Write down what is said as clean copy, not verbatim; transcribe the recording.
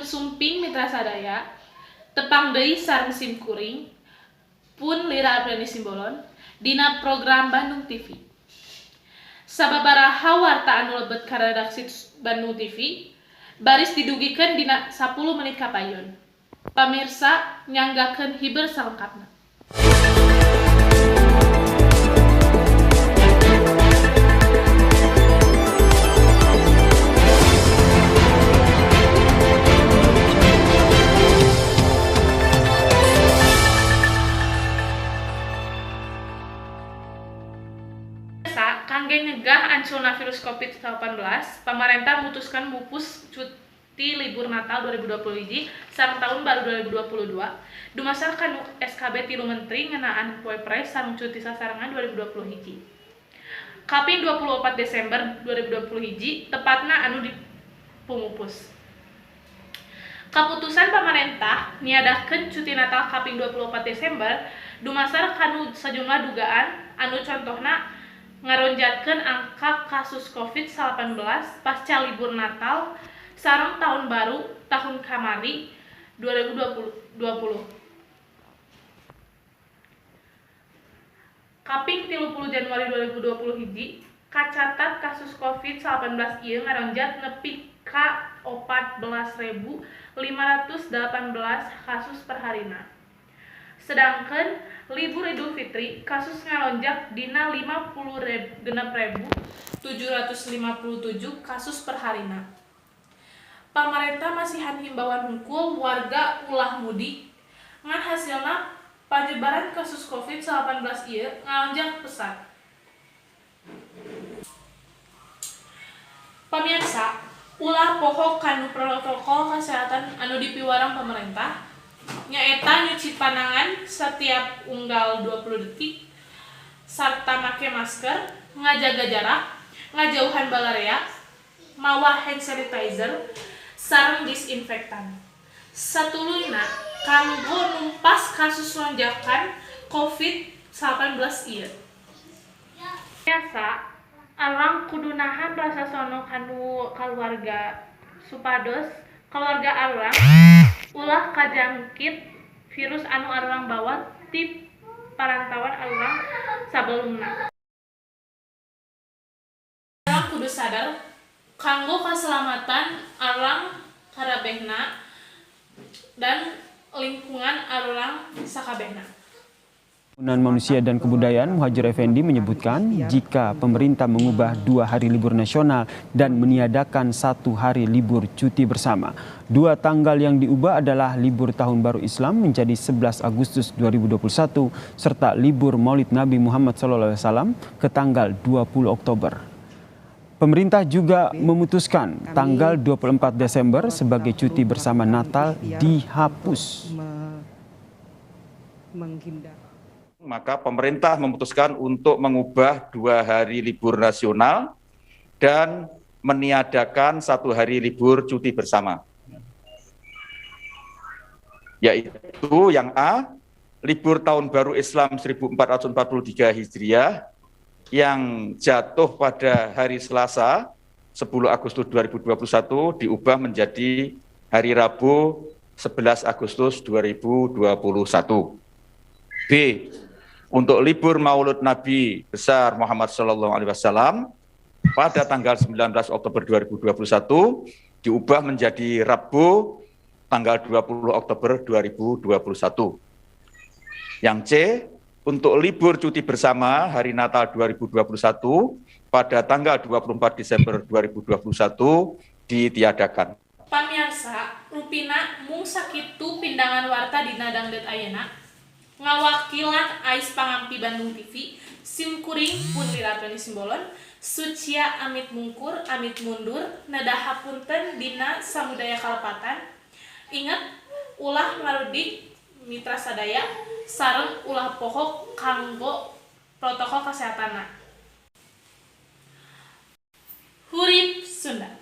Wilujeng sumping mitra sadaya, tepang deui sareng simkuring pun Lira Apriani Simbolon dina program Bandung TV. Sababaraha warta anu lebet ka redaksi Bandung TV baris didugikeun dina 10 menit kapayun. Pamirsa, nyanggakeun hiber salengkapna. Kangge nyegah anculna virus COVID-19, pamarentah mutuskan mupus cuti libur Natal 2020 hiji sareng Tahun Baru 2022 dumasar kanu SKB 3 menteri ngeunaan poe pres sareng cuti sasarengan 2020 hiji. Kaping 24 Desember 2020 hiji tepatna anu dipumupus. Kaputusan pamarentah niadakeun cuti Natal kaping 24 Desember dumasar kanu sajumlah dugaan anu contohna ngaronjatkeun angka kasus COVID-19 pasca libur Natal sareng Tahun Baru tahun kamari 2020. Kaping 30 Januari 2020 hiji kacatat kasus COVID-19 ieu ngaronjat nepi ka 14.518 kasus per harina. Sedangkan libur Idul Fitri kasus ngalonjak dina 56.757 kasus per harina. Pamarentah masihan himbauan hungkul warga ulah mudik ngan hasilna panyebaran kasus COVID-19 ieu ngalonjak pesat. Pamirsa, ulah poho kanu protokol kesehatan anu dipiwarang pamarentah nyaeta nyuci panangan setiap unggal 20 detik sarta make masker, ngajaga jarak, ngajauhan balarea, mawa hand sanitizer sareng disinfektan. Satuluyna kanggo numpas kasus lonjakan COVID-19 ieu. Biasa arang kudu nahan rasa sono kanu kaluarga supados kaluarga arang ulah kajangkit virus anu arurang bawa ti parantawan arurang sabelumna. Arang kudu sadar kanggo kaselamatan arang karabehna dan lingkungan arurang sakabehna. Pembangunan Manusia dan Kebudayaan Muhadjir Effendy menyebutkan jika pemerintah mengubah 2 hari libur nasional dan meniadakan 1 hari libur cuti bersama. 2 tanggal yang diubah adalah libur Tahun Baru Islam menjadi 11 Agustus 2021 serta libur Maulid Nabi Muhammad shallallahu alaihi wasallam ke tanggal 20 Oktober. Pemerintah juga memutuskan tanggal 24 Desember sebagai cuti bersama Natal dihapus. Maka pemerintah memutuskan untuk mengubah 2 hari libur nasional dan meniadakan 1 hari libur cuti bersama. Yaitu yang A, libur Tahun Baru Islam 1443 Hijriah yang jatuh pada hari Selasa 10 Agustus 2021 diubah menjadi hari Rabu 11 Agustus 2021. B, untuk libur Maulud Nabi besar Muhammad Shallallahu Alaihi Wasallam pada tanggal 19 Oktober 2021 diubah menjadi Rabu tanggal 20 Oktober 2021. Yang C, untuk libur cuti bersama hari Natal 2021 pada tanggal 24 Desember 2021 ditiadakan. Pamirsa, rupina mung sakitu pindangan warta dina dangdut ayeuna. Ngawakilan Ais Pangampi Bandung TV, sim kuring pun Lira Tony Simbolon, Sucia amit mungkur, amit mundur, nada hapunten dina samudaya kalepatan. Ingat, ulah ngarudik mitra sadaya, sareng ulah poho kanggo protokol kesehatanna. Hurip Sunda.